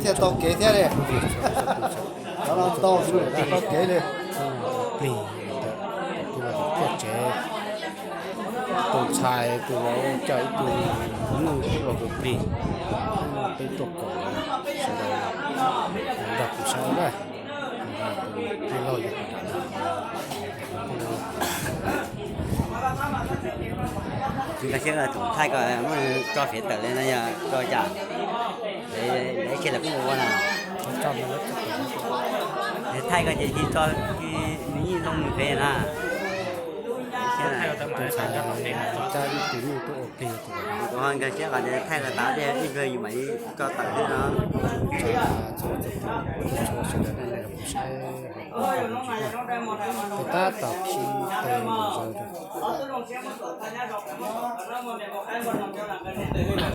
Thiaj tau kev thiab li. Cov no tau, tau kev li. Plig, tus los tus txawj tsev, tus ntxhais tus vauv coj ib tug nyuj los tus plig. Peb tuaj koom sawv daws nrog kuv saib na. Plig lauj yog tus thaij ko muab tso fiav tawm li no yog tso cas? Lawv ib txhia lawv kuj ua na. Thaij ko ces cia tso, nws yeej zoo nws fev na. Tus ntxhais coj ib tug nyuj tuaj ua plig. Kuv ho nkag siab qhov tias thaij ko tas tiag, ib pliag yus mam li tso tawm xwb no. Txhua txhua tus, txhua txhua sawv daws nej los kuv saib, tab tom khi tes nkaus zaws.